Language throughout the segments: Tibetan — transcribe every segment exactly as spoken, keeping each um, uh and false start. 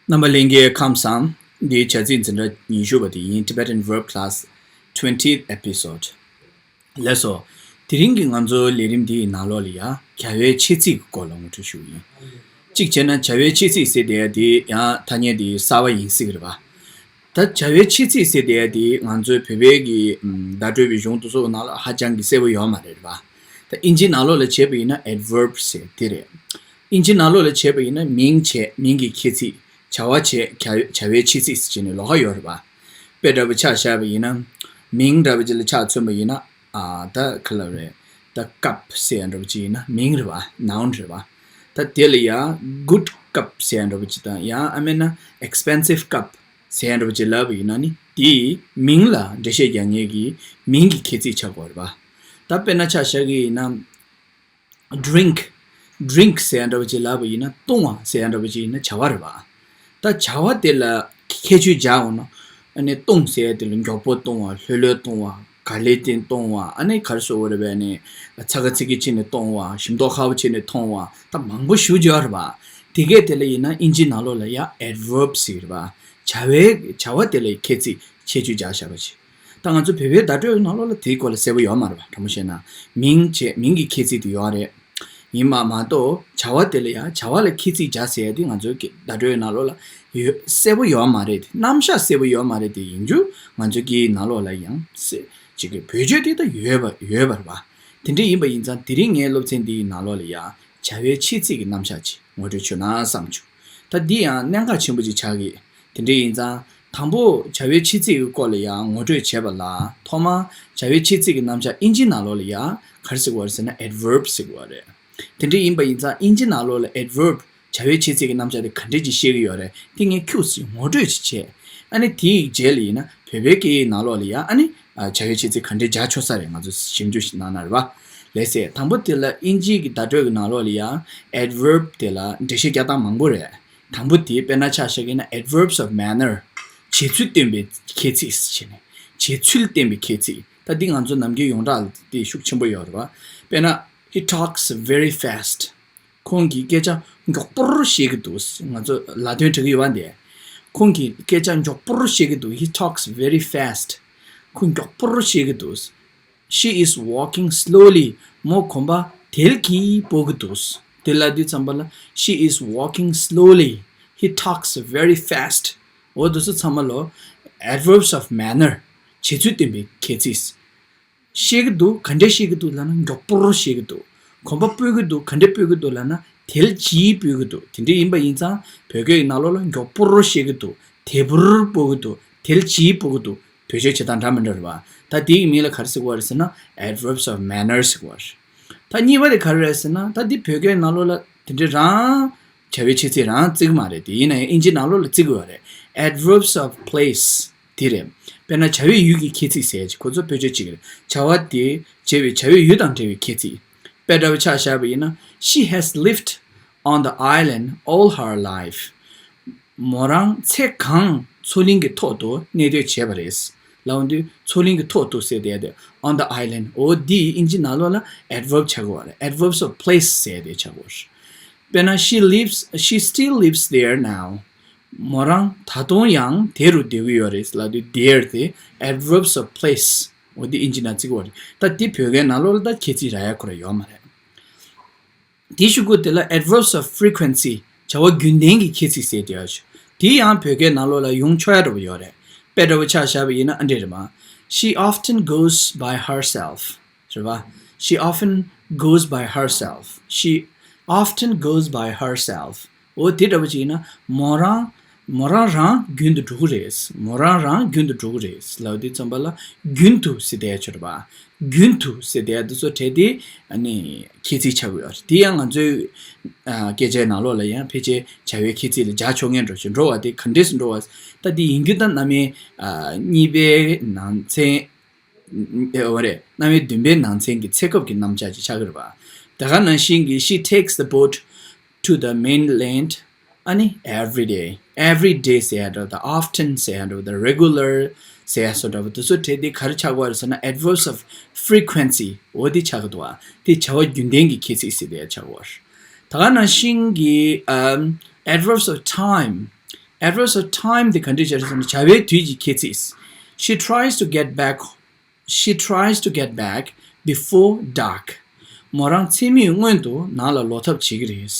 རྣམ་པ་ལྷན་རྒྱས་ཁམས་བཟང་། འདི་བྱ་ཚིག་འཛིན་གྲྭ་ཉི་ཤུ་པ་དེ་ཡིན། Tibetan Verb Class, twentieth episode. ལགས་སོ། དེ་རིང་གི་ང་ཚོའི་ལས་རིམ་འདིའི་ནང་ལོགས་ལ་ཡ་བྱ་བའི་ཆོས་ཚིག་གི་སྐོར་ལ་ངོ་སྤྲོད་ཞུ་གི་ཡིན། གཅིག་བྱས་ན་བྱ་བའི་ཆོས་ཚིག་ཟེར་དེ་དེ་ཡང་ཐ་སྙད་དེ་གསར་བ་ཡིན་སྲིད་ཀྱི་རེད་པ། ད་བྱ་བའི་ཆོས་ཚིག་ཟེར་དེ་དེ་ང་ཚོའི་བོད་པའི་གི་ཨམ་བརྡ་སྤྲོད་པའི་གཞུང་དེ་ཚོ་ནང་ལ་ཧ་ཅང་གི་གསལ་པོ་ཡོད་མ་རེད་པ། ད་ཨིན་ཇིའི་ནང་ལོགས་ལ་བྱས་པ་ཡིན་ན་adverb ཟེར་དེ་རེད། ཨིན་ཇིའི་ནང་ལོགས་ལ་བྱས་པ་ཡིན་ན་མིང་བྱས། མིང་གི་ཁྱད་ཚིག་བྱ་བ་བྱས། བྱ་བྱ་བའི་ཆོས་ཚིག་ཟེར་ནས་ལོགས་ཀ་ཡོད་རེད་པ། དཔེ་འདྲ་པོ་ཆ་བཞག་པ་ཡིན་ན། མིང་འདྲ་པོ་ཅིག་ལ་ཆ་མཚོན་པ་ཡིན་ན། ཨ་ད་ག་ལབ་རེད། ད་སྐབས་ཟེར་ཡ་འདྲ་པོ་ཅིག་ཡིན་ན་མིང་རེད་པ། noun རེད་པ། ད་དེ་ལ་ཡ་good སྐབས་ཟེར་ཡ་འདྲ་པོ་ཅིག་དང་། ཡང་ཨ་མེད་ན་expensive སྐབས་ཟེར་ཡ་འདྲ་པོ་ཅིག་ལབ་པ་ཡིན་ན་ནི། དེའི་མིང་ལ་འགྲེལ་བཤད་རྒྱག་མཁན་གྱི་མིང་གི་ཁྱད་ཚིག་ཆགས་དགོས་རེད་པ། ད་དཔེར་ན་ཆ་བཞག་གི་ཡིན་ན། drink drink ཟེར་ཡ་འདྲ་པོ་ཅིག་ལབ་པ་ཡིན་ན། བཏུང་བ་ཟེར་ཡ་འདྲ་པོ་ཅིག་ཡིན་ན་བྱ་བ་རེད་པ། ད་བྱ་བ་དེ་ལ་ཁྱད་ཆོས་སྦྱར་འོང་ན། ཨ་ནི་བཏུང་ཟེར་ཡ་དེ་ལ་མགྱོགས་པོ་བཏུང་བ། ལྷོད་ལྷོད་བཏུང་བ། ག་ལེ་གཏོང་བ། ཨ་ནི་ག་རེ་ཟེར་དགོས་རེད་པས། ཨ་ནི་ཚ་ག་ཚིག་གི་ཕྱིན་ནས་བཏུང་བ། ཞིམ་མདོག་ཁ་པོ་བྱས་ནས་འཐུང་བ། ད་མང་པོ་ཞེ་པོ་ཅིག་ཡོད་རེད་པ། དེ་གས་དེ་ལ་ཡིན་ན་ཨིན་ཇིའི་ནང་ལོགས་ལ་ཡ་adverb ཟེར་གྱི་རེད་པ། བྱ་བའི་བྱ་བ་དེ་ལ་ཁྱད་ཚིག་ཁྱད་ཆོས་སྦྱར་བཞག་པ་ཅིག་ད་ང་ཚོ་བོད་པའི་བརྡ་སྤྲོད་ནང་ལོགས་ལ་དེའི་སྐོར་ལ་གསལ་པོ་ཡོད་མ་རེད་པ། དྲང་པོ་བཤད་ན། མིང་བྱས། མིང་གི་ཁྱད་ཚིག་དེ་ཡོད་རེད། ཡིན་པ་མ་གཏོགས་བྱ་བ་དེ་ལ་ཡང་བྱ་བ་ལ་ཁྱད་ཚིག་སྦྱར་ཟེར་ཡ་དེ་ང་ཚོའི་གི་བརྡ་སྤྲོད་ནང་ལོགས་ལ་ཡོད། གསལ་པོ་ཡོད་མ་རེད། རྣམ་གཞག་གསལ་པོ་ཡོད་མ་རེད། དེ་ཡིན་རྒྱུ་ང་ཚོའི་གི་ནང་ལོགས་ལ་ཡང་སེ་ཅིག་གི་བེད་སྤྱོད་དེ་ད་ཡོད་པ་ཡོད་པ་རེད་པ། དེ་འདྲ་ཡིན་པ་ཡིན་ཙང་དེ་རིང་ངའི་སློབ་ཚན་འདིའི་ནང་ལོགས་ལ་ཡང་བྱ་བའི་ཆོས་ཚིག་གི་རྣམ་གཞག་ཅིག་ངོ་སྤྲོད་ཞུ་ན་བསམ་བྱུང་། ད་འདི་ཡང་གནད་འགག་ཆེན་པོ་ཅིག་ཆགས་ཀྱི། དེ་འདྲ་ཡིན་ཙང་དང་པོ་བྱ་བའི་ཆོས་ཚིག་གི་སྐོར་ལ་ཡང་ངོ་སྤྲོད་བྱེད་པ་ལ། ཐོག་མར་བྱ་བའི་ཆོས་ཚིག་གི་རྣམ་གཞག་ཨིན་ཇིའི་ནང་ལོགས་ལ་ཡང་ག་རེ་ཟེར་གྱི་ཡོད་རེད་ཟེར་ན་adverb ཟེར་གྱི་ཡོད་རེད། དེ་འདྲ་ཡིན་པ་ཡིན་ཙང་ཨིན་ཇིའི་ནང་ལོགས་ལ་adverb བྱ་བའི་ཆོས་ཚིག་གི་རྣམ་གཞག་དེ་ག་འདྲ་ཅིག་བཤད་ཀྱི་ཡོད་རེད། དེ་ངས་ཁྱུག་ཙམ་ངོ་སྤྲོད་ཅིག་བྱས། ཨ་ནི་དེའི་རྗེས་ལ་ཡིན་ན་བོད་པའི་སྐད་ཡིག་ནང་ལོགས་ལ་ཡང་ཨ་ནི་ཨ་བྱ་བའི་ཆོས་ཚིག་ག་འདྲ་སྦྱར་ཆོག་ས་རེད། ང་ཚོ་ཞིབ་འཇུག་ཞིག་གནང་ན་རེད་པ། ལགས་སེ། དང་པོ་དེ་ལ་ཨིན་ཇིའི་གི་བརྡ་སྤྲོད་ཀྱི་ནང་ལོགས་ལ་ཡང་adverb དེ་ལ་འགྲེལ་བཤད་རྒྱག་སྟངས་མང་པོ་རེད། དང་པོ་དེ་དཔེར་ན་ཆ་བཞག་གི་ན་adverbs of manner བྱེད་ཚུལ་སྟོན་པའི་ཁྱད་ཚིག་ཟེར་བྱས་ནས། བྱེད་ཚུལ་སྟོན་པའི་ཁྱད་ཚིག་ད་འདི་ང་ཚོ་ནམ་རྒྱུན་ཡོངས་གྲགས་ལ་དེ་ཤུགས་ཆེན་པོ་ཡོད་རེད་པ། དཔེར་ན། He talks very fast. ཁོང་གིས་སྐད་ཆ་མགྱོགས་པོར་བཤད་ཀྱི་འདུག་ང་ཚོ་ལ་དོན་འགྲིག་གི་ཡོད་པ་འདི། ཁོང་གིས་སྐད་ཆ་མགྱོགས་པོར་བཤད་ཀྱི་འདུག He talks very fast. ཁོང་མགྱོགས་པོར་བཤད་ཀྱི་འདུག She is walking slowly. མོ་གོམ་པ་དལ་གྱིས་སྤོ་གི་འདུག་དེ་ལབ་དུས་ཙམ་པ་ལ། She is walking slowly. He talks very fast. འོ་དེ་ཚོ་ཚང་མ་ལོ་adverbs of manner བྱེད་ཚུལ་སྟོན་པའི་ཁྱད་ཚིག་བཤད་ཀྱི་འདུག་ག་འདྲས་བཤད་ཀྱི་འདུག་ལབ་ན་མགྱོགས་པོར་བཤད་ཀྱི་འདུག་གོམ་པ་སྤོ་གི་འདུག་ག་འདྲས་སྤོ་གི་འདུག་ལབ་ན་དལ་གྱིས་སྤོ་གི་འདུག་དེ་འདྲས་ཡིན་པ་ཡིན་ཙང་བོད་སྐད་ཀྱི་ནང་ལོགས་ལ་མགྱོགས་པོར་བཤད་ཀྱི་འདུག་དལ་བུར་སྤོ་གི་འདུག་དལ་གྱིས་སྤོ་གི་འདུག་བེད་སྤྱོད་བྱེད་སྟངས་འདྲ་མི་འདྲ་རེད་པ། ད་དེའི་མིང་ལ་ག་རེ་ཟེར་གྱི་ཡོད་རེད་ཟེར་ན་adverbs of manner ཟེར་གྱི་ཡོད་རེད། ད་གཉིས་པ་དེ་ག་རེ་རེད་ཟེར་ན། ད་འདི་བོད་སྐད་ནང་ལོགས་ལ་དེ་འདྲས་རང་བྱ་བའི་ཆོས་ཚིག་རང་བརྩི་གི་མ་རེད། དེ་ཡིན་ན་ཡང་ཨིན་ཇིའི་ནང་ལོགས་ལ་བརྩི་གི་ཡོད་རེད། Adverbs of place དེ་རེད། དཔེར་ན་བྱ་བའི་ཡུལ་གྱི་ཁྱད་ཚིག་ཟེར་ཅིག་ཁོ་ཚོ་བེད་སྤྱོད་བྱེད་ཀྱི་རེད། བྱ་བ་དེ་བྱས་པའི་བྱ་བའི་ཡུལ་དང་འབྲེལ་བའི་ཁྱད་ཚིག་དཔེ་འདྲ་བོ་ཆ་བཞག་པ་ཡིན་ན། She has lived on the island all her life. མོ་རང་ཚེ་གང་མཚོ་གླིང་གི་ཐོག་ཏུ་གནས་སྡོད་བྱས་པ་རེད། ལབ་དུས་མཚོ་གླིང་གི་ཐོག་ཏུ་ཟེར་དེ་དེ་on the island འོ་འདི་ཨིན་ཇི་ནང་ལོགས་ལ་adverb ཆགས་ཀྱི་ཡོད་རེད། Adverbs of place ཟེར་དེ་ཆགས་ཀྱི་ཡོད་རེད། དཔེར་ན། She lives, she still lives there now. མོ་རང་ད་དུང་ཡང་དེ་རུ་སྡོད་ཀྱི་ཡོད་རེད་ལབ་དུས་there དེ་adverbs of place འོ་འདི་ཨིན་ཇི་ནང་བརྩི་གི་ཡོད་རེད། ད་འདི་བོད་སྐད་ནང་ལོགས་ལ་ད་ཁྱད་ཚིག་རག་ཡ་ཁོ་རང་ཡོད་མ་རེད། དེའི་གཞུག་གུ་དེ་ལ་adverbs of frequency བྱ་བ་རྒྱུན་ལྡན་གྱི་ཁྱད་ཚིག་ཟེར་དེ་ཡོད་ཞུ། དེ་ཡང་བོད་སྐད་ནང་ལོགས་ལ་ཡོང་ཆོག་ཡ་འདྲ་པོ་ཡོད་རེད། དཔེ་འདྲ་པོ་ཆ་བཞག་པ་ཡིན་ན་ཨ་འདྲས་རེད་མ། She often goes by herself. རེད་པ། She often goes by herself. She often goes by herself. འོ་དེ་འདྲ་པོ་ཅིག་ཡིན་ན་མོ་རང་མོ་རང་རང་རྒྱུན་དུ་འགྲོ་གི་རེད། མོ་རང་རང་རྒྱུན་དུ་འགྲོ་གི་རེད་ལབ་དུས་ཙམ་པ་ལ་རྒྱུན་དུ་ཟེར་བསྡད་ཡ་ཆོག་རེད་པ། རྒྱུན་དུ་ཟེར་བསྡད་ཡ་དེ་ཚོ་གྲས་དེ་ཨ་ནི་ཁྱད་ཚིག་ཆགས་ཀྱི་ཡོད་རེད། དེ་ཡང་ང་ཚོའི་ཨ་སྐད་ཆའི་ནང་ལོགས་ལ་ཡང་ཕལ་ཆེར་བྱ་བའི་ཁྱད་ཚིག་ལ་སྦྱར་ཆོག་མཁན་འགྲོ་ཞིག་འགྲོ་བ་དེ་ག་འདྲས་སུ་འགྲོ་བ། ད་དེ་ཡིན་རྒྱུ་ད་རྣམ་དབྱེ་ཨ་གཉིས་པའི་ནང་ཚན། ཨེ་འོ་རེད། རྣམ་དབྱེ་བདུན་པའི་ནང་ཚན་གྱི་ཚེ་སྐབས་ཀྱི་རྣམ་གཞག་ཅིག་ཆགས་ཀྱི་རེད་པ། དེ་ག་ནང་བཞིན་གྱི་she takes the boat to the mainland ཨ་ནི་every day. Every day ཟེར་ཡ་འདྲ་བོ་དང་often ཟེར་ཡ་འདྲ་བོ་དང་regular ཟེར་ཡ་བཟོ་འདྲ་བོ་དེ་ཚོ་གྲས་དེ་ག་རེ་ཆགས་ཀྱི་ཡོད་རེད་ཟེར་ན་adverbs of frequency འོ་དེ་ཆགས་ཀྱི་འདུག་པ། དེ་བྱ་བ་རྒྱུན་ལྡན་གྱི་ཁྱད་ཚིག་ཟེར་དེ་ཆགས་ཀྱི་ཡོད་རེད། དེ་ག་ནང་བཞིན་གྱི་ཨམ་adverbs of time Adverbs of time དེ་ག་འདྲ་བྱས་རེད་ཟེར་ན་བྱ་བའི་དུས་ཀྱི་ཁྱད་ཚིག She tries to get back She tries to get back before dark. མོ་རང་མཚན་མོའི་སྔོན་དུ་ནང་ལ་ལོག་ཐབས་བྱེད་ཀྱི་རེད།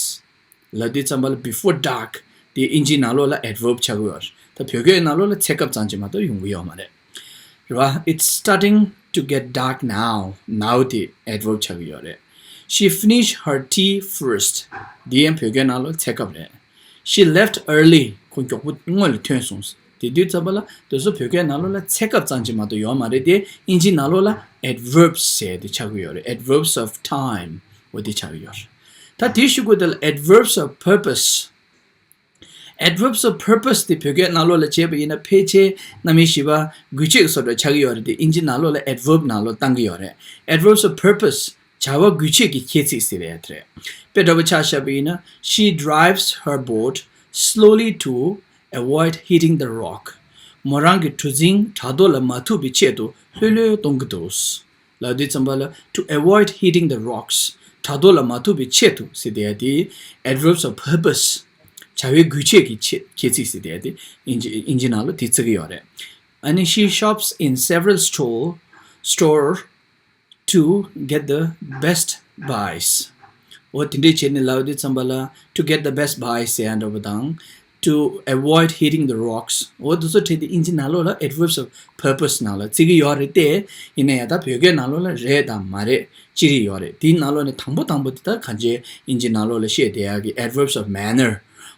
ལབ་དུས་ཙམ་པ་ལ་before dark དེ་ཨིན་ཇིའི་ནང་ལོགས་ལ་adverb ཆགས་ཀྱི་ཡོད་རེད། ད་བོད་སྐད་ནང་ལོགས་ལ་ཚེ་སྐབས་ཙམ་གྱིས་མ་གཏོགས་ཡོང་གི་ཡོད་མ་རེད། རེད་པ། It's starting to get dark now. Now དེ་adverb ཆགས་ཀྱི་ཡོད་རེད། She finished her tea first. འདི་ཡང་བོད་སྐད་ནང་ལོགས་ཚེ་སྐབས་རེད། She left early. ཁོ་མགྱོགས་པོ་སྔོན་ལ་ཐོན་སོང་། དེ་དུས་ཙམ་པ་ལ་དེ་ཚོ་བོད་སྐད་ནང་ལོགས་ལ་ཚེ་སྐབས་ཙམ་གྱིས་མ་གཏོགས་ཡོད་མ་རེད་དེ། ཨིན་ཇིའི་ནང་ལོགས་ལ་adverbs ཟེར་དེ་ཆགས་ཀྱི་ཡོད་རེད། Adverbs of time འོ་དེ་ཆགས་ཀྱི་ཡོད་རེད། ད་དེའི་གཞུག་གུ་དེ་ལ་adverbs of purpose Adverbs of purpose དེ་བོད་སྐད་ནང་ལོགས་ལ་བྱས་པ་ཡིན་ན་ཕལ་ཆེར་རྣམ་དབྱེ་བཞི་པ་དགོས་ཆེད་ཀྱི་བཟོ་འདྲ་ཆགས་ཀྱི་ཡོད་རེད་དེ། ཨིན་ཇི་ནང་ལོགས་ལ་adverb ནང་ལོགས་བཏང་གི་ཡོད་རེད། Adverbs of purpose བྱ་བ་དགོས་ཆེད་ཀྱི་ཁྱད་ཚིག་ཟེར་བ་ཡ་དེ་རེད། དཔེ་འདྲ་པོ་ཆ་བཞག་པ་ཡིན་ན། She drives her boat slowly to avoid hitting the rock. མོ་རང་གི་གྲུ་གཟིངས་བྲག་རྡོ་ལ་མ་ཐུག་པའི་ཆེད་དུ་ལྷོད་ལྷོད་གཏོང་གི་འདུག་ལབ་དུས་ཙམ་པ་ལ། To avoid hitting the rocks བྲག་རྡོ་ལ་མ་ཐུག་པའི་ཆེད་དུ་ཟེར་དེ་ཡ་དེ། Adverbs of purpose བྱ་བའི་དགོས་ཆེད་ཀྱི་ཆེད་ཁྱད་ཚིག་ཟེར་དེ་ཡ་དེ་ཨིན་ཇི་ཨིན་ཇི་ནང་ལ་དེ་བརྩི་གི་ཡོད་རེད། ཨ་ནི། She shops in several store store to get the best buys. འོ་དེ་འདྲས་བྱས་ནས་ལབ་དུས་ཙམ་པ་ལ། To get the best buys ཟེར་ཡ་འདྲ་པོ་དང་། To avoid hitting the rocks འོ་དེ་ཚོ་བྲིས་ཏེ་ཨིན་ཇི་ནང་ལོགས་ལ་adverbs of purpose ནང་ལ་བརྩི་གི་ཡོད་རེད་དེ། ཡིན་ན་ཡང་ད་བོད་སྐད་ནང་ལོགས་ལ་རེད་དང་མ་རེད་ཅི་རིགས་ཡོད་རེད། དེའི་ནང་ལོགས་ནས་དང་པོ་དང་པོ་དེ་ད་གང་ཅི་ཨིན་ཇི་ནང་ལོགས་ལ་བཤད་བསྡད་ཡག་གི་adverbs of manner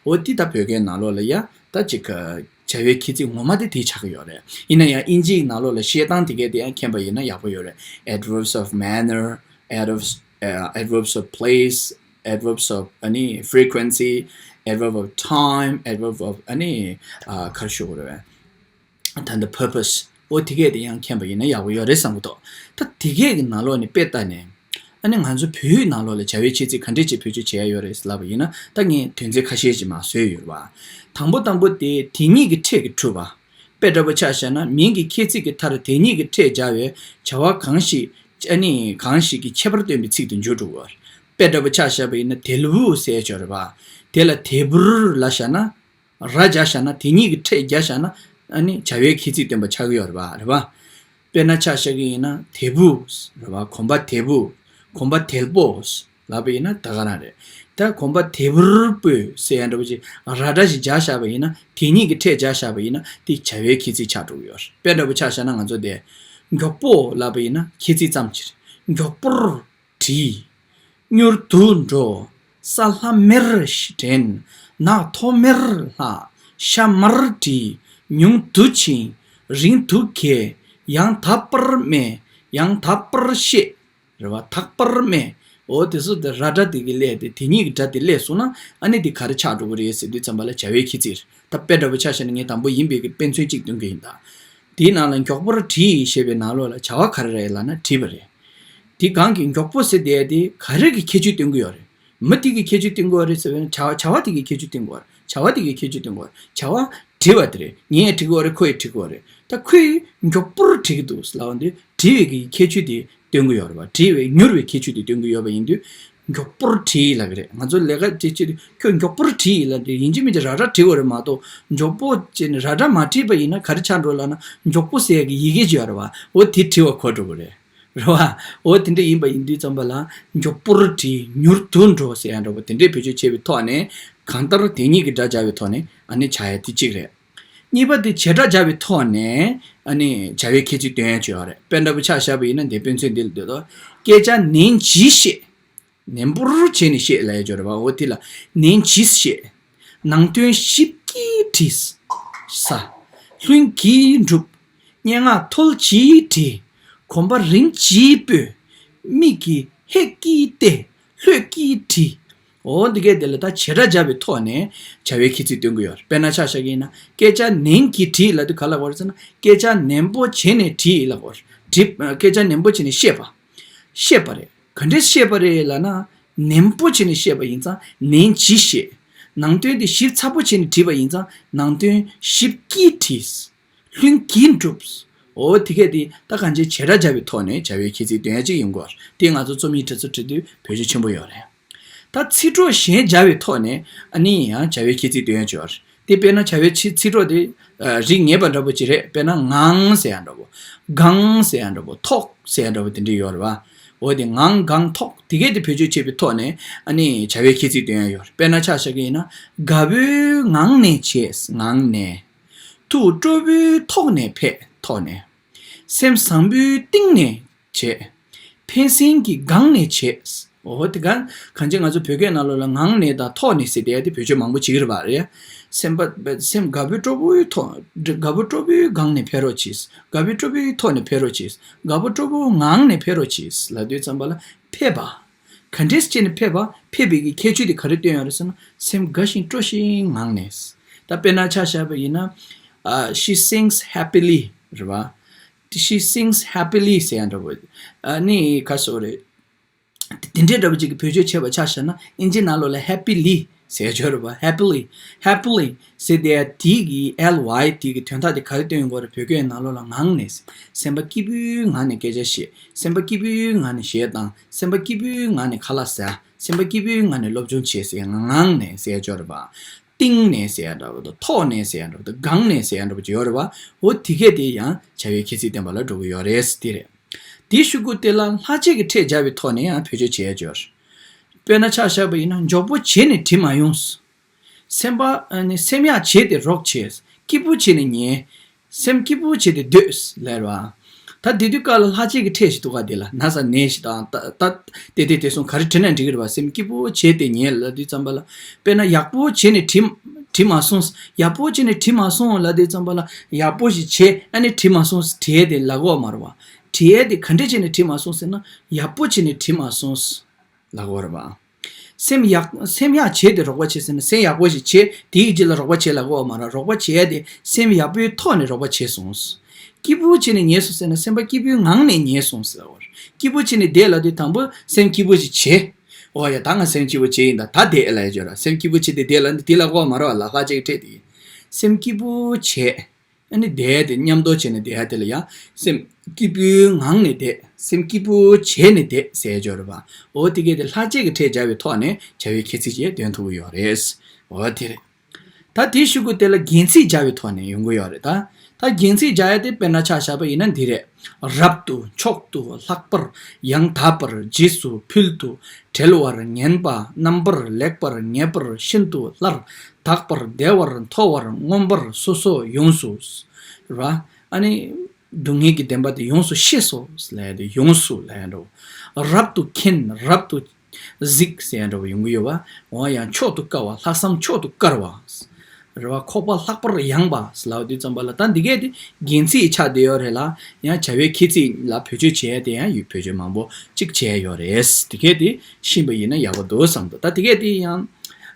འོ་དེ་ད་བོད་སྐད་ནང་ལོགས་ལ་ཡ་ད་ཅིག་བྱ་བའི་ཁྱད་ཚིག་ངོ་མ་དེ་དེ་ཆགས་ཀྱི་ཡོད་རེད། ཡིན་ན་ཡང་ཨིན་ཇིའི་ནང་ལོགས་ལ་བཤད་སྟངས་དེ་གས་དེ་ཡང་མཁྱེན་པ་ཡིན་ན་ཡག་པོ་ཡོད་རེད། Adverbs of manner, adverbs, uh, adverbs of place, adverbs of ཨ་ནི་frequency, adverb of time, adverb of ཨ་ནི་ཨ་ག་རེ་ཞུ་དགོས་རེད། ད་ལྟ་purpose འོ་དེ་གས་དེ་ཡང་མཁྱེན་པ་ཡིན་ན་ཡག་པོ་ཡོད་རེད་བསམ་གྱི་འདུག་ད་དེ་གས་ཀྱི་ནང་ལོགས་ནས་དཔེ་ལྟ་ནས། ཨ་ནི་ང་ཚོ་བོད་ཡིག་ནང་ལོགས་ལ་བྱ་བའི་ཁྱད་ཚིག་ག་འདྲས་ཅིག་བེད་སྤྱོད་བྱས་ཡོད་རེད་ལབ་པ་ཡིན་ན། ད་ངས་དོན་ཚན་ཁ་ཤས་ཅིག་མར་བཟོས་ཡོད་རེད་བ། དང་པོ་དང་པོ་དེ་དེ་ཉིད་ཀྱི་ཕྲད་ཀྱིས་གྲུབ་པ། དཔེ་འདྲ་པོ་ཆ་བཞག་ན། མིང་གི་ཁྱད་ཚིག་གི་མཐར་དེ་ཉིད་ཀྱི་ཕྲད་སྦྱར་བའི་བྱ་བ་གང་ཞིག་ཨ་ནི་གང་ཞིག་གི་ཁྱད་པར་སྟོན་པའི་ཚིག་ཏུ་འཇུག་འགྲོ་གི་ཡོད་རེད། དཔེ་འདྲ་པོ་ཆ་བཞག་པ་ཡིན་ན། དལ་བུ་ཟེར་ཡ་ཅིག་ཡོད་རེད་བ། དེ་ལ་དལ་བུར་ལབ་བཞག་ན། ར་སྦྱར་བཞག་ན། དེ་ཉིད་ཀྱི་ཕྲད་སྦྱར་བཞག་ན། ཨ་ནི་བྱ་བའི་ཁྱད་ཚིག་སྟོན་པ་ཆགས་ཀྱི་ཡོད་རེད་པ། རེད་པ། དཔེར་ན་ཆ་བཞག་གི་ཡིན་ན། དལ་བུ་རེད་པ། གོམ་པ་དལ་བུ། གོམ་པ་དལ་པོ་ལབ་པ་ཡིན་ན་ད་ག་རང་རེད། ད་གོམ་པ་དལ་བུར་སྤོས་ཟེར་ཡ་འདྲ་པོ་ཅིག་ར་སྒྲ་ཞིག་སྦྱར་བཞག་པ་ཡིན་ན། དེ་ཉིད་ཀྱི་ཕྲད་སྦྱར་བཞག་པ་ཡིན་ན། དེ་བྱ་བའི་ཁྱད་ཚིག་ཆགས་འགྲོ་གི་ཡོད་རེད། དཔེ་འདྲ་པོ་ཆ་བཞག་ན་ང་ཚོ་དེ་མགྱོགས་པོ་ལབ་པ་ཡིན་ན་ཁྱད་ཚིག་ཙམ་ཅིག་རེད། མགྱོགས་པོར་བྲིས། མྱུར་དུ་འགྲོ། ས་ལྷམ་མེར་འདྲེན། ནགས་མཐོ་མེར་ལྷག་ཤ་མར་བྲིས། ཉུང་དུ་ཕྱིན། རིང་དུ་གྱེས། ཡང་དག་པར་སྨྲས། ཡང་དག་པར་བཤད། རེད་བ། དག་པར་སྨྲས། འོ་དེ་ཚོ་དེ་ར་སྒྲ་དེ་གི་སླེབས་ཏེ། དེ་ཉིད་ཀྱི་སྒྲ་དེ་སླེབས་སོང་ན། ཨ་ནི་དེ་ག་རེ་ཆགས་འགྲོ་གི་རེད་ཟེར་དུས་ཙམ་པ་ལ་བྱ་བའི་ཁྱད་ཚིག་རེད། ད་དཔེ་འདྲ་པོ་ཆ་བཞག་ན། ངས་དང་པོ་ཡིན་པའི་གི་དཔེ་མཚོན་གཅིག་སྟོན་གི་ཡིན་ད། དེའི་ནང་ལ་མགྱོགས་པོར་བྲིས་ཞེས་པའི་ནང་ལོགས་ལ་བྱ་བ་ག་རེ་རེད་ལབ་ན་བྲིས་པ་རེད། དེ་གང་གི་མགྱོགས་པོ་ཟེར་བསྡད་དེ་ག་རེ་གི་ཁྱད་ཆོས་སྟོན་གི་ཡོད་རེད། མི་དེ་གི་ཁྱད་ཆོས་སྟོན་གི་ཡོད་རེད་ཟེར་བས་ན། བྱ་བྱ་བ་དེ་གི་ཁྱད་ཆོས་སྟོན་གི་ཡོད་རེད། བྱ་བ་དེ་གི་ཁྱད་ཆོས་སྟོན་གི་ཡོད་རེད། བྱ་བ་བྲིས་པ་དེ་རེད། ངས་ཡང་བྲིས་གི་ཡོད་རེད། ཁོ་ཡང་བྲིས་གི་ཡོད་རེད། ད་ཁོས་མགྱོགས་པོར་བྲིས་གི་འདུག་ལབ་པ་འདི་བྲིས་པའི་གི་ཁྱད་ཆོས་དེ་སྟོན་གི་ཡོད་རེད་བ། བྲིས་པའི་མྱུར་བའི་ཁྱད་ཆོས་དེ་སྟོན་གི་ཡོད་པ་ཡིན་དུས། མགྱོགས་པོར་བྲིས་ལབ་གི་རེད། ང་ཚོ་ལས་ཀ་དེ་ཅི་ཁྱོད་མགྱོགས་པོར་བྲིས་ལབ་དེ་ཡིན་གཅིག་མིན་གཅིག་ར་སྒྲ་བྲིས་དགོས་རེད་མ་གཏོགས། མགྱོགས་པོ་བྱས་ནས་ར་སྒྲ་མ་བྲིས་པ་ཡིན་ན་ག་རེ་ཆགས་འགྲོ་ལབ་ན། མགྱོགས་པོ་ཟེར་ཡ་གི་ཡི་གེ་ཅིག་ཡོད་རེད་བ། འོ་དེ་བྲིས་པ་གོ་འགྲོ་གི་རེད། རེད་བ། འོ་དེ་འདྲ་ཡིན་པ་ཡིན་དུས་ཙམ་པ་ལ། མགྱོགས་པོར་བྲིས། མྱུར་དུ་འགྲོ་ཟེར་ཡ་འདྲ་པོ་དེ་འདྲའི་བེད་སྤྱོད་བྱས་པའི་ཐོག་ནས། གང་ལྟར་དེ་ཉིད་ཀྱི་སྒྲ་སྦྱར་བའི་ཐོག་ནས་ཨ་ནི་བྱ་ཡ་དེ་གཅིག་རེད། གཉིས་པ་དེ་བྱེད་སྒྲ་སྦྱར་བའི་ཐོག་ནས་ཨ་ནི་བྱ་བའི་ཁྱད་ཚིག་སྟོན་ཡ་ཅིག་ཡོད་རེད། དཔེ་འདྲ་པོ་ཆ་བཞག་པ་ཡིན་ན། འདི་དཔེ་མཚོན་འདི་ལ་ལྟོས་དང་། སྐད་ཆ་ནན་གྱིས་བཤད། ནན་པོར་བྱས་ནས་བཤད་ལབ་ཡ་ཅིག་ཡོད་རེད་བ། འོ་དེ་ལ་ནན་གྱིས་བཤད། ནང་དོན་ཞིབ་ཀྱིས་བྲིས། ས། ལྷུན་གྱིས་གྲུབ། སྙན་ངག་ཐོལ་གྱིས་བྲིས། གོམ་པ་རིམ་གྱིས་སྤོས། མིག་གིས་ཧད་ཀྱིས་བལྟས། ལྷོད་ཀྱིས་བྲིས། འོ་འདི་གས་དེ་ལ་ད་བྱེད་སྒྲ་སྦྱར་བའི་ཐོག་ནས་བྱ་བའི་ཁྱད་ཚིག་སྟོན་གྱི་ཡོད་རེད། དཔེར་ན་ཆ་བཞག་གི་ཡིན་ན། སྐད་ཆ་ནན་གྱིས་བྲིས་ལབ་དུས་ག་ལབ་དགོས་རེད་ཟེར་ན། སྐད་ཆ་ནན་པོ་བྱས་ནས་བྲིས་ལབ་དགོས་རེད། བྲིས། སྐད་ཆ་ནན་པོ་བྱས་ནས་བཤད་པ། བཤད་པ་རེད། ག་འདྲས་བཤད་པ་རེད་ལབ་ན། ནན་པོ་བྱས་ནས་བཤད་པ་ཡིན་ཙང་ནན་གྱིས་བཤད། ནང་དོན་དེ་ཞིབ་ཚགས་པོ་བྱས་ནས་བྲིས་པ་ཡིན་ཙང་ནང་དོན་ཞིབ་ཀྱིས་བྲིས། ལྷུན་གྱིས་གྲུབ། འོ་དེ་གས་དེ་ད་གང་ཅི་བྱེད་སྒྲ་སྦྱར་བའི་ཐོག་ནས་བྱ་བའི་ཁྱད་ཚིག་སྟོན་ཡ་ཅིག་ཡིན་དགོས། དེ་ང་ཚོ་རྩོམ་ཡིག་དེ་ཚོ་འབྲི་དུས་བེད་སྤྱོད་ཆེན་པོ་ཡོད་རེད། ད་ཚིག་གྲོགས་གཞན་སྦྱར་བའི་ཐོག་ནས་ཨ་ནི་ཡང་བྱ་བའི་ཁྱད་ཚིག་སྟོན་ཡ་ཅིག་ཡོད་རེད། དེ་དཔེར་ན་བྱ་བའི་ཚིག་ཚིག་གྲོགས་དེ་རིགས་ངེས་པ་འདྲ་པོ་ཅིག་རེད། དཔེར་ན་ངང་ཟེར་ཡ་འདྲ་པོ། གང་ཟེར་ཡ་འདྲ་པོ། ཐོག་ཟེར་ཡ་འདྲ་པོ་དེ་འདྲ་ཡོད་རེད་བ། འོ་དེ་ངང་གང་ཐོག་དེ་གས་དེ་བེད་སྤྱོད་བྱས་པའི་ཐོག་ནས་ཨ་ནི་བྱ་བའི་ཁྱད་ཚིག་སྟོན་ཡ་ཡོད་རེད། དཔེར་ན་ཆ་བཞག་གི་ཡིན་ན། དགའ་བོའི་ངང་ནས་བྱས། ངང་ནས། ཐུགས་སྤྲོ་བོའི་ཐོག་ནས་ཕེབས། ཐོག་ནས། སེམས་བཟང་པོའི་གཏིང་ནས་བྱས། ཕན་སེམས་ཀྱི་སྒང་ནས་བྱས། འོ་དེ་ག་གང་ཅི་ང་ཚོ་བོད་སྐད་ནང་ལོགས་ལ་ངང་ནས་དང་ཐོག་ནས་ཟེར་བསྡད་ཡ་དེ་བེད་སྤྱོད་མང་པོ་བྱེད་ཀྱི་རེད་པ། རེད། སེམས་པ་སེམས་དགའ་བོ་སྤྲོ་བོའི་ཐོག་དགའ་བོ་སྤྲོ་བོའི་སྒང་ནས་ཕེབས་རོགས་གྱིས། དགའ་བོ་སྤྲོ་བོའི་ཐོག་ནས་ཕེབས་རོགས་གྱིས། དགའ་བོ་སྤྲོ་བོའི་ངང་ནས་ཕེབས་རོགས་གྱིས་ལབ་དུས་ཙམ་པ་ལ་ཕེབས་པ། ག་འདྲས་བྱས་ནས་ཕེབས་པ། ཕེབས་པའི་གི་ཁྱད་ཆོས་དེ་ག་རེ་སྟོན་ཡོད་རེད་ཟེར་ན། སེམས་དགའ་ཞིང་སྤྲོ་ཞིང་ངང་ནས། ད་དཔེར་ན་ཆ་བཞག་པ་ཡིན་ན། ཨ། She sings happily རེད་བ། She sings happily ཟེར་ཡ་འདྲ་བོ། ཨ་ནི་ག་སོ་རེད། དེ་འདྲའི་འདྲ་བོ་ཅིག་གི་བེད་སྤྱོད་བྱས་པ་ཆ་བཞག་ན། ཨིན་ཇི་ནང་ལོགས་ལ་happily ཟེར་ཡ་ཡོད་རེད་བ། Happily, happily ཟེར་དེ་དེའི་གི་ly དེའི་གི་དོན་དག་དེ་ག་རེ་སྟོན་ཡོང་གི་རེད། བོད་སྐད་ནང་ལོགས་ལ་ངང་ནས། སེམས་པ་སྐྱིད་པོའི་ངང་ནས་སྐད་ཆ་བཤད། སེམས་པ་སྐྱིད་པོའི་ངང་ནས་གཞས་བཏང་། སེམས་པ་སྐྱིད་པོའི་ངང་ནས་ཁ་ལག་ཟ། སེམས་པ་སྐྱིད་པོའི་ངང་ནས་སློབ་སྦྱོང་བྱེད་ཟེར་ཡ་ངང་ནས་ཟེར་ཡ་ཅིག་ཡོད་རེད་པ། གཏིང་ནས་ཟེར་ཡ་འདྲ་བོ་དང་། ཐོག་ནས་ཟེར་ཡ་འདྲ་བོ་དང་། སྒང་ནས་ཟེར་ཡ་འདྲ་བོ་ཅིག་ཡོད་རེད་པ། འོ་དེ་གས་དེ་ཡང་བྱ་བའི་ཁྱད་ཚིག་བསྟན་པ་ལ་འགྲོ་གི་ཡོད་རེད། དེ་རེད། དེའི་གཞུག་གུ་དེ་ལ་ལྷག་བཅས་ཀྱི་ཕྲད་སྦྱར་བའི་ཐོག་ནས་ཡང་བེད་སྤྱོད་བྱེད་ཡ་ཅིག་ཡོད་རེད། དཔེར་ན་ཆ་བཞག་པ་ཡིན་ན། མགྱོགས་པོ་བྱས་ནས་དྲི་མ་ཡོང་། སེམས་པ་ཨ་ནི་སེམས་ཡག་བྱས་ཏེ་རོགས་བྱས། སྐྱིད་པོ་བྱས་ནས་ཉལ། སེམས་སྐྱིད་པོ་བྱས་ཏེ་སྡོད་ལབ་རེད་བ། ད་དེ་དུས་སྐབས་ལ་ལྷག་བཅས་ཀྱི་ཕྲད་ཞིག་འདུག་ག་དེ་ལ་ན་ཚ་ནད་ཞིག་དང་། ད་ད་དེ་དེ་དེ་གསུམ་ག་རེ་བྲིས་ན་འགྲིག་གི་རེད་བ། སེམས་སྐྱིད་པོ་བྱས་ཏེ་ཉལ་ལབ་དུས་ཙམ་པ་ལ། དཔེར་ན་ཡག་པོ་བྱས་ནས་དྲི་དྲི་མ་སོང་། ཡག་པོ་བྱས་ནས་དྲི་མ་སོང་ལབ་དུས་ཙམ་པ་ལ། ཡག་པོ་ཞིག་བྱས་ཨ་ནི་དྲི་མ་སོང་བྲིས་དེ་ལབ་ཀྱི་ཡོད་མ་རེད་བ། བྲིས་དེ་ག་འདྲས་བྱས་ནས་བྲིས་མ་སོང་ཟེར་ན། ཡག་པོ་བྱས་ནས་བྲིས་མ་སོང་ལབ་ཀྱི་ཡོད་རེད་བ། སེམས་ཡག་སེམས་ཡག་བྱས་ཏེ་རོགས་པ་བྱས་ཟེར་ན། སེམས་ཡག་པོ་ཞིག་བྱས། དེའི་རྗེས་ལ་རོགས་པ་བྱས་ལབ་ཀྱི་ཡོད་མ་རེད། རོགས་པ་བྱས་དེ་སེམས་ཡག་པོའི་ཐོག་ནས་རོགས་པ་བྱས་སོང་། སྐྱིད་པོ་བྱས་ནས་ཉལ་སོང་ཟེར་ན། སེམས་པ་སྐྱིད་པོའི་ངང་ནས་ཉལ་སོང་ཟེར་བ་རེད། སྐྱིད་པོ་བྱས་ནས་བསྡད་ལབ་དུས་དང་པོ་སེམས་སྐྱིད་པོ་ཞིག་བྱས། ཨོ་ཡ། ད་ང་སེམས་སྐྱིད་པོ་བྱས་ཡིན། ད་ད་བསྡད་ལབ་ཡ་ཅིག་ཡོད་རེད། སེམས་སྐྱིད་པོ་བྱས་ཏེ་བསྡད་ལབ་ནི་དེ་ལབ་ཀྱི་ཡོད་མ་རེད་བ། ལ་ལྷག་བཅས་ཀྱི་ཕྲད་དེ་ཡིན། སེམས་སྐྱིད་པོ་བྱས། ཨ་ནི་བསྡད་དེ་མཉམ་དུ་བྱས་ནས་བསྡད་ཡ་དེ་ལ་ཡང་སེམས་སྐྱིད་པོའི་ངང་ནས་བསྡད། སེམས་སྐྱིད་པོ་བྱས་ནས་བསྡད་ཟེར་ཡ་ཅིག་ཡོད་རེད་བ། འོ་དེ་གས་དེ་ལྷག་བཅས་ཀྱི་ཕྲད་སྦྱར་བའི་ཐོག་ནས་བྱ་བའི་ཁྱད་ཚིག་ཅིག་འདོན་ཐུབ་ཀྱི་ཡོད་རེད། འོ་དེ་རེད། ད་དེའི་གཞུག་གུ་དེ་ལ་རྒྱན་ཚིག་སྦྱར་བའི་ཐོག་ནས་ཡོང་གི་ཡོད་རེད་ད། ད་རྒྱན་ཚིག་སྦྱར་ཡ་དེ་དཔེར་ན་ཆ་བཞག་པ་ཡིན་ན་འདི་རེད། རབ་ཏུ། མཆོག་ཏུ། ལྷག་པར། ཡང་དག་པར། རྗེས་སུ། ཕུལ་དུ། བྲལ་བར། ངན་པ། རྣམ་པར། ལེགས་པར། ངེས་པར། ཤིན་ཏུ། སླར། དག་པར། བདེ་བར། མཐོ་བར། མངོན་པར། སོ་སོ། ཡོངས་སུ། རེད་བ། ཨ་ནི། སྡུག་བསྔལ་གྱི་བདེན་པ་དེ་ཡོངས་སུ་ཤེས་སོ་ལབ་ཡ་དེ། ཡོངས་སུ་ལབ་ཡ་འདྲ་བོ། རབ་ཏུ་མཁྱེན། རབ་ཏུ་གཟིགས་ཟེར་ཡ་འདྲ་བོ་ཡོང་གི་ཡོད་བ། འོ་ཡང་མཆོག་ཏུ་དཀར་བ། ལྷག་བསམ་མཆོག་ཏུ་དཀར་བ། རེད་བ། ཁོག་པ་ལྷག་པར་ཡངས་པ་ལབ་དུས་ཙམ་པ་ལ། ད་འདི་གས་དེ་རྒྱན་ཚིག་ཆགས་བསྡད་ཡོད་རེད་ལ། ཡང་བྱ་བའི་ཁྱད་ཚིག་ལ་བེད་སྤྱོད་བྱས་ཏེ་ཡང་ཡུལ་བེད་སྤྱོད་མང་པོ་གཅིག་བྱས་ཡོད་རེད། འདི་གས་དེ་ཤེས་པ་ཡིན་ན་ཡག་པོ་འདུག་བསམ་འདུག་ད་འདི་གས་དེ་ཡང་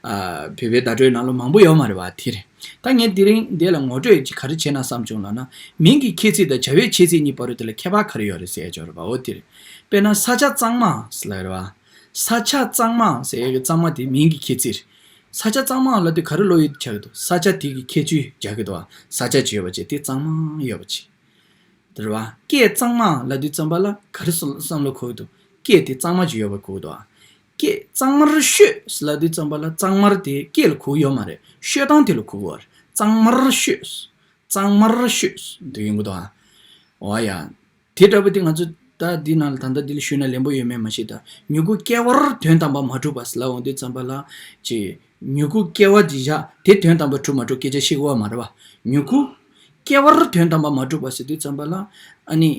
ཨ་བོད་པའི་བརྡ་སྤྲོད་ནང་ལ་མང་པོ་ཡོད་མ་རེད་བ། དེ་རེད། ད་ངས་དེ་རིང་འདི་ལ་ངོ་སྤྲོད་ཅིག་ག་རེ་བྱས་ན་བསམ་བྱུང་ལབ་ན། མིང་གི་ཁྱད་ཚིག་དང་བྱ་བའི་ཁྱད་ཚིག་གཉིས་བར་དུ་དེ་ལ་ཁྱད་པར་ག་རེ་ཡོད་རེད་ཟེར་ཡ་ཅིག་ཡོད་རེད་བ། འོ་དེ་རེད། དཔེར་ན་ས་ཆ་གཙང་མ་ཟེར་ལབ་རེད་བ། ས་ཆ་གཙང་མ་ཟེར་ཡ་གི་གཙང་མ་དེ་མིང་གི་ཁྱད་ཚིག་རེད། ས་ཆ་གཙང་མ་ལབ་དུས་ག་རེ་བློ་ཡུལ་ཆགས་ཀྱི་འདུག་ས་ཆ་དེ་གི་ཁྱད་ཆོས་རྒྱག་གི་འདུག་བ། ས་ཆ་ཅིག་ཡོད་པ་བྱས། དེ་གཙང་མ་ཡོད་པ་བྱས། དེ་རེད་བ། སྐད་གཙང་མ་ལབ་དུས་ཙམ་པ་ལ་ག་རེ་བསམ་བསམ་བློ་འཁོར་གྱི་འདུག་སྐད་དེ་གཙང་མ་ཅིག་ཡོད་པ་གོ་གི་འདུག་བ། སྐད་གཙང་མར་ཤོད་ལབ་དུས་ཙམ་པ་ལ་གཙང་མར་དེ་སྐད་ལ་གོ་གི་ཡོད་མ་རེད། ཤོད་སྟངས་དེ་ལ་གོ་གི་ཡོད་རེད། གཙང་མར་ཤོད། གཙང་མར་ཤོད་འདི་ཡོང་གི་འདུག་བ། འོ་ཡ། དེ་འདྲ་པོ་དེ་ང་ཚོ་ད་འདི་ནང་ལ་ད་ལྟ་འདི་ལ་ཞུས་ན་ལན་པོ་ཡོད་མེད་མ་ཤེས་ད། མྱུ་གུ་སྐྱེ་བར་དོན་དམ་པར་མ་གྲུབ་པ་ལབ་འོང་དུས་ཙམ་པ་ལ། ཅེ། མྱུ་གུ་སྐྱེ་བ་ཅིག་བཞག་དེ་དོན་དམ་པར་གྲུབ་མ་གྲུབ་སྐད་ཆ་བཤད་ཀྱི་ཡོད་མ་རེད་བ། མྱུ་གུ་སྐྱེ་བར་དོན་དམ་པར་མ་གྲུབ་པ་ཟེར་དུས་ཙམ་པ་ལ། ཨ་ནི།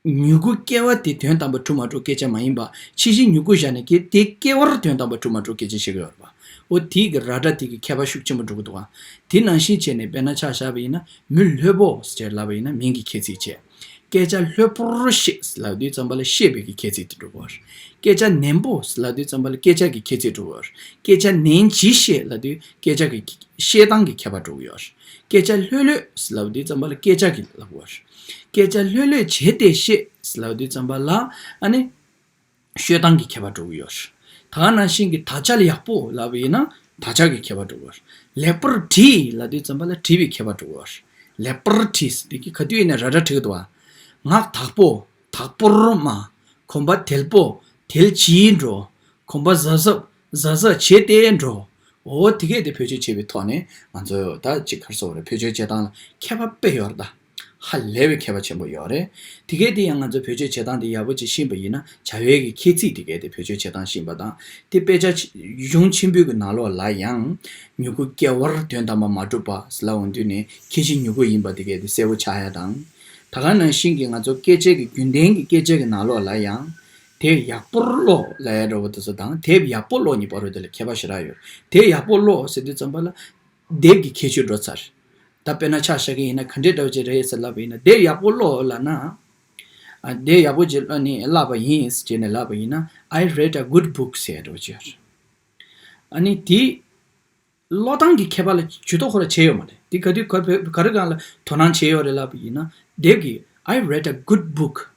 མྱུ་གུ་སྐྱེ་བ་དེ་དོན་དམ་པར་གྲུབ་མ་གྲུབ་སྐད་ཆ་མ་ཡིན་པ། ཕྱིས་ཕྱིས་མྱུ་གུ་བཞག་ནས་ཀྱི་དེ་སྐྱེ་བར་དོན་དམ་པར་གྲུབ་མ་གྲུབ་སྐད་ཆ་བཤད་ཀྱི་ཡོད་རེད་བ། འོ་དེའི་གི་ར་སྒྲ་དེ་གི་ཁྱད་པར་ཤུགས་ཆེན་པོ་འགྲོ་གི་འདུག་བ། དེ་ནང་བཞིན་བྱས་ནས་དཔེར་ན་ཆ་བཞག་པ་ཡིན་ན། མི་ལྷོད་པོ་ཟེར་ལབ་པ་ཡིན་ན་མིང་གི་ཁྱད་ཚིག་བྱས། སྐད་ཆ་ལྷོད་པོར་བཤད་ལབ་དུས་ཙམ་པ་ལ་བཤད་པའི་གི་ཁྱད་ཚིག་དེ་འགྲོ་གི་ཡོད་རེད། སྐད་ཆ་ནན་པོ་ལབ་དུས་ཙམ་པ་ལ་སྐད་ཆ་གི་ཁྱད་ཚིག་འགྲོ་གི་ཡོད་རེད། སྐད་ཆ་ནན་གྱིས་བཤད་ལབ་དུས་སྐད་ཆ་གི་བཤད་སྟངས་ཀྱི་ཁྱད་པར་འགྲོ་གི་ཡོད་རེད། སྐད་ཆ་ལྷོད་ལྷོད་ལབ་དུས་ཙམ་པ་ལ་སྐད་ཆ་གི་ལབ་གི་ཡོད་རེད། སྐད་ཆ་ལྷོད་ལྷོད་བྱས་ཏེ་བཤད་ལབ་དུས་ཙམ་པ་ལ་ཨ་ནི། ཤོད་སྟངས་ཀྱི་ཁྱད་པར་འགྲོ་གི་ཡོད་རེད། ད་ག་ནང་བཞིན་གྱི་དག་ཆ་ལ་ཡག་པོ་ལབ་པ་ཡིན་ན་དག་ཆ་གི་ཁྱད་པར་འགྲོ་གི་ཡོད་རེད། ལེགས་པར་བྲིས་ལབ་དུས་ཙམ་པ་ལ་བྲིས་པའི་ཁྱད་པར་འགྲོ་གི་ཡོད་རེད། ལེགས་པར་བྲིས་འདི་གི་ག་དུས་ཡིན་ན་ར་སྒྲ་བྲི་གི་འདུག་བ། ངག་དག་པོ། དག་པོར་སྨྲ། གོམ་པ་དལ་པོ། དལ་གྱིས་འགྲོ། གོམ་པ་གཟབ་གཟབ། གཟབ་གཟབ་བྱས་ཏེ་འགྲོ། འོ་དེ་གས་དེ་བེད་སྤྱོད་བྱས་པའི་ཐོག་ནས་ང་ཚོ་ད་ཅིག་ག་རེ་ཟེར་དགོས་རེད། བེད་སྤྱོད་བྱེད་སྟངས་ལ་ཁྱད་པར་དཔེ་ཡོད་རེད་ད། ཧ་ལས་པའི་ཁྱད་པར་ཆེན་པོ་ཡོད་རེད། དེ་གས་དེ་ཡང་ང་ཚོ་བེད་སྤྱོད་བྱེད་སྟངས་དེ་ཡག་པོ་ཅིག་ཤེས་པ་ཡིན་ན་བྱ་བའི་གི་ཁྱད་ཚིག་དེ་གས་དེ་བེད་སྤྱོད་བྱེད་སྟངས་ཤེས་པ་དང་། དེ་དཔེ་ཆ་ཆེ་གཞུང་ཆེན་པོའི་གི་ནང་ལོགས་ལ་ཡང་མྱུ་གུ་སྐྱེ་བར་དོན་དམ་པར་མ་གྲུབ་པ་ཟེར་ལབ་ཡོང་དུས་ནས་ཁྱད་ཆོས་མྱུ་གུ་ཡིན་པ་དེ་གས་དེ་གསལ་པོ་ཆགས་ཡ་དང་། ད་ག་ནང་བཞིན་གྱི་ང་ཚོ་སྐད་ཆའི་གི་རྒྱུན་ལྡན་གྱི་སྐད་ཆའི་གི་ནང་ལོགས་ལ་ཡང་དེབ་ཡག་པོར་ཀློག་ལབ་ཡ་འདྲ་བོ་དེ་ཚོ་དང་དེབ་ཡག་པོ་ཀློག་གཉིས་བར་དུ་དེ་ལ་ཁྱད་པར་ཞེ་དྲག་ཡོད། དེབ་ཡག་པོ་ཀློག་ཟེར་དུས་ཙམ་པ་ལ་དེབ་ཀྱི་ཁྱད་ཆོས་འགྲོ་ཚར། ད་དཔེར་ན་ཆ་བཞག་གི་ཡིན་ན་ག་འདྲའི་འདྲ་བོ་ཅིག་རེད་ཟེར་ལབ་པ་ཡིན་ན། དེབ་ཡག་པོ་ཀློག་ལབ་ན། ཨ། དེབ་ཡག་པོ་ཅིག་ཀློག་ནས་བཀླགས་པ་ཡིན་ཟེར་ནས་ལབ་པ་ཡིན་ན། I read a good book ཟེར་འདྲ་བོ་ཅིག་ཡོད་རེད། ཨ་ནི་དེ་ཀློག་སྟངས་ཀྱི་ཁྱད་པར་ལ་ཇུས་གཏོགས་ཁོ་རང་བྱས་ཡོད་མ་རེད། དེ་ག་དུས་ག་བོད་ག་རེ་གང་ལ་དོ་སྣང་བྱས་ཡོད་རེད་ལབ་པ་ཡིན་ན། དེབ་ཀྱི་I read a good book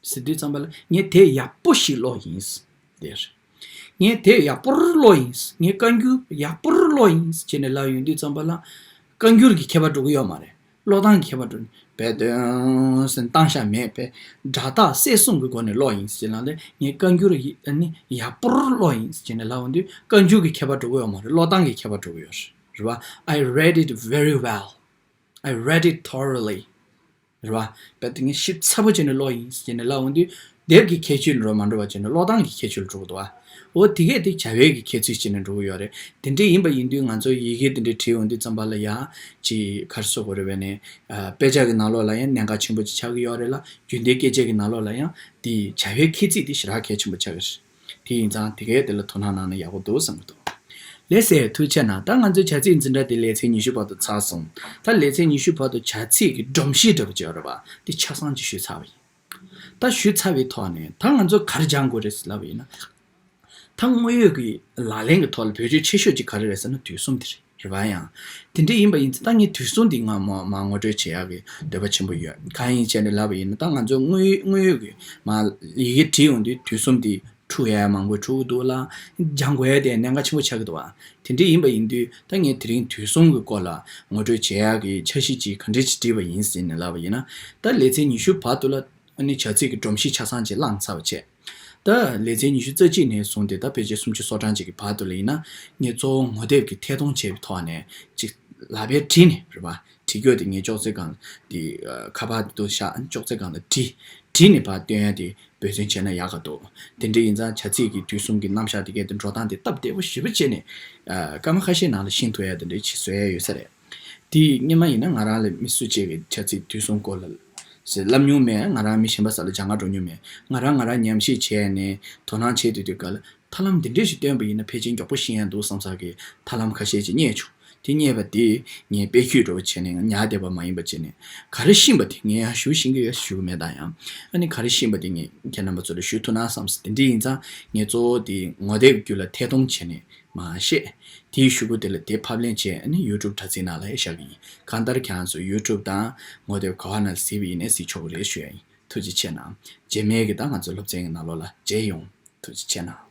ཟེར་དུས་ཙམ་པ་ལ་ངས་དེབ་ཡག་པོ་ཞིག་ཀློག་ཡིན་ཟེར། ངས་དེབ་ཡག་པོར་ཀློག་ཡིན། ངས་བཀའ་འགྱུར་ཡག་པོར་ཀློག་ཡིན་ཟེར་ནས་ལབ་ཡོང་དུས་ཙམ་པ་ལ་བཀའ་འགྱུར་གྱི་ཁྱད་པར་འགྲོ་གི་ཡོད་མ་རེད། ཀློག་སྟངས་ཀྱི་ཁྱད་པར་འགྲོ་ནས་བེ་དོན་ཟེར་བཏང་བཞག་མེད་པས་སྒྲ་དག་གསལ་གསུམ་གྱི་སྒོ་ནས་ཀློག་ཡིན་ཟེར་ལབ་ནས། ངས་བཀའ་འགྱུར་ཡི་ཨ་ནི་ཡག་པོར་ཀློག་ཡིན་ཟེར་ནས་ལབ་ཡོང་དུས་བཀའ་འགྱུར་གྱི་ཁྱད་པར་འགྲོ་གི་ཡོད་མ་རེད། ཀློག་སྟངས་ཀྱི་ཁྱད་པར་འགྲོ་གི་ཡོད་རེད་པ། I read it very well. I read it thoroughly. རེད་བ། དཔེ་དེ་ངས་ཞིབ་ཚགས་པོ་བྱས་ནས་ཀློག་ཡིན་ཟེར་ནས་ལབ་འོང་དུས། དེབ་ཀྱི་ཁྱད་ཆོས་འགྲོ་མ་འགྲོ་བ་བྱས་ནས་ཀློག་སྟངས་ཀྱི་ཁྱད་ཆོས་ལ་འགྲོ་གི་འདུག་བ། འོ་དེ་གས་དེ་བྱ་བའི་གི་ཁྱད་ཆོས་བྱས་ནས་འགྲོ་གི་ཡོད་རེད། དེ་འདྲ་ཡིན་པ་ཡིན་དུས་ང་ཚོ་ཡི་གེ་དེ་འདྲ་བྲིས་འོང་དུས་ཙམ་པ་ལ་ཡ། ཅིག་ག་རེ་ཟེར་དགོས་རེད་པས་ནས། ཨ། དཔེ་ཆ་གི་ནང་ལོགས་ལ་ཡང་གནད་འགག་ཆེན་པོ་ཅིག་ཆགས་ཀྱི་ཡོད་རེད་ལ། རྒྱུན་ལྡན་སྐད་ཆ་གི་ནང་ལོགས་ལ་ཡང་དེ་བྱ་བའི་ཁྱད་ཚིག་དེ་ཞེ་དྲག་གལ་ཆེན་པོ་ཆགས་ཀྱི་རེད། དེ་ཡིན་ཙང་དེ་གས་དེ་ལ་དོ་སྣང་གནང་ན་ཡག་པོ་འདུག་བསམ་གྱི་འདུག་ལགས་སེ། ཐུགས་རྗེ་གནང་། ད་ང་ཚོའི་བྱ་ཚིག་འཛིན་གྲྭ་དེ་ལེ་ཚན་ཉི་ཤུ་བར་དུ་ཚར་སོང་། ད་ལེ་ཚན་ཉི་ཤུ་བར་དུ་བྱ་ཚིག་གི་སྒྲོམ་གཞི་འདྲ་པོ་ཅིག་ཡོད་རེད་པ། དེ་ཆ་ཚང་ཅིག་ཞུས་ཚར་བ་ཡིན། ད་ཞུས་ཚར་བའི་ཐོག་ནས་ད་ང་ཚོ་ག་རེ་སྦྱང་དགོས་རེད་ཟེར་ལབ་པ་ཡིན་ན། ད་དངོས་ཡོད་ཀྱི་ལག་ལེན་གྱི་ཐོག་ལ་བེད་སྤྱོད་ཆེ་ཤོས་ཅིག་ག་རེ་རེད་ཟེར་ན་དུས་གསུམ་དེ་རེད། རེད་པ། ཡང་དེ་འདྲ་ཡིན་པ་ཡིན་ཙང་ད་ངས་དུས་གསུམ་འདི་ང་མ་མ་ངོ་སྤྲོད་བྱེད་ཡག་གི་འདོད་པ་ཆེན་པོ་ཡོད། གང་ཡིན་བྱས་ནས་ལབ་པ་ཡིན་ན། ད་ང་ཚོ་དངོས་དངོས་ཡོད་ཀྱི་མ་ཡི་གེ་བྲིས་ཡོང་དུས་དུས་གསུམ་འདི་འཁྲུག་ཡ་མང་པོ་འཁྲུག་གི་འདུག་ལ། སྦྱང་དགོས་ཡ་དེ་གནད་འགག་ཆེན་པོ་ཆགས་ཀྱི་འདུག་བ། དེ་འདྲ་ཡིན་པ་ཡིན་དུས་ད་ངས་དེ་རིང་དུས་གསུམ་གྱི་སྐོར་ལ་ངོ་སྤྲོད་བྱེད་ཡག་གི་འཆར་གཞི་ཅིག་ག་འདྲ་ཅིག་བསྒྲིགས་པ་ཡིན་ཟེར་ནས་ལབ་པ་ཡིན་ན། ད་ལེ་ཚན་ཉི་ཤུ་བར་དུ་ལ་ཨ་ནི་བྱ་ཚིག་གི་སྒྲོམ་གཞི་ཆ་ཚང་ཅིག་བླངས་ཚར་བ་བྱས། ད་ལེ་ཚན་ཉི་ཤུ་རྩ་གཅིག་ནས་བཟུང་སྟེ་ད་ཕལ་ཆེར་སུམ་ཅུ་སོ་གྲངས་ཅིག་གི་བར་དུ་ལ་ཡིན་ན། ངས་གཙོ་བོ་ངོ་དེབ་ཀྱི་ཐད་གཏོང་བྱས་པའི་ཐོག་ནས་ཅིག་ལབ་པའི་བྲིས་ནས་རེད་པ། བྲིས་རྒྱུ་དེ་ངས་ཅོག་ཙེ་སྒང་དེ་ཁ་པར་དེ་དུ་བཞག་ཅོག་ཙེ་སྒང་ལ་བྲིས། བྲིས་ནས་ཕར་སྟོན་ཡ་དེ་འབད་བརྩོན་བྱས་ན་ཡག་ག་འདུག་དེ་འདྲ་ཡིན་ཙང་བྱ་ཚིག་གི་དུས་གསུམ་གྱི་རྣམ་གཞག་དེ་གའི་དེ་འགྲོ་སྟངས་དེ་སྟབས་བདེ་པོ་ཞེ་པོ་བྱས་ནས། ཨ། སྐར་མ་ཁ་ཤས་ནང་ལ་ཤེས་ཐུབ་ཡ་དེ་འདྲ་ཅིག་བཟོ་ཡ་ཡོད་ས་རེད། དེ་སྔོན་མ་ཡིན་ན་ང་རང་ལ་མི་སུ་གཅིག་གིས་བྱ་ཚིག་དུས་གསུམ་སྐོར་ལ་ཟེར་ལབ་མྱོང་མེད། ང་རང་མི་གཞན་པ་ས་ལ་སྦྱང་ག་འགྲོ་མྱོང་མེད། ང་རང་ང་རང་ཉམས་ཞིབ་བྱས་ནས་དོ་སྣང་བྱེད་དུས་དུས་ག་ལ། ཐབས་ལམ་འདི་འདྲས་ཞིག་བཏོན་པ་ཡིན་ན་ཕལ་ཆེར་མགྱོགས་པོ་ཤེས་ཡ་འདུག་བསམ་ས་གི་ཐབས་ལམ་ཁ་ཤས་ཅིག་རྙེད་བྱུང་། དེ་རྙེད་པ་དེ་ངས་དཔེ་བརྒྱུད་འདྲ་པོ་བྱས་ནས་ཉར་བསྡད་པ་མ་ཡིན་པ་བྱས་ནས། ག་རེ་ཤེས་པ་དེ་ངས་ཡང་ཞུ་ཤེས་ཀྱི་ཡོད་ཞུ་གི་མེད་ད། ཡང་ཨ་ནི་ག་རེ་ཤེས་པ་དེ་ངས་ཁྱེད་རྣམ་པ་ཚོ་ལ་ཞུ་ཐུབ་ན་བསམ་སོང་། དེ་འདྲ་ཡིན་ཙང་ངས་གཙོ་བོ་དེ་ངོ་དེབ་བརྒྱུད་ལ་ཐད་གཏོང་བྱས་ནས་མར་བཤད། དེའི་གཞུག་གུ་དེ་ལ་དེ་ཕབ་ལེན་བྱས་ཨ་ནི་ཡུ་ཊུབ་དྲ་ཚིགས་ནང་ལ་བཞག་གི་ཡིན། གང་ལྟར་ཁྱེད་རང་ཚོ་ཡུ་ཊུབ་དང་ངོ་དེབ་ག་བ་ནང་ལ་གཟིགས་པ་ཡིན་ནའི་གཟིགས་ཆོག་གི་རེད་ཞུ་ཡ་ཡིན། ཐུགས་རྗེ་ཆེ་གནང་། རྗེས་མའི་གི་ད་ང་ཚོ་སློབ་ཚན་གྱི་ནང་ལོགས་ལ་མཇལ་ཡོང་། ཐུགས་རྗེ་ཆེ་གནང་།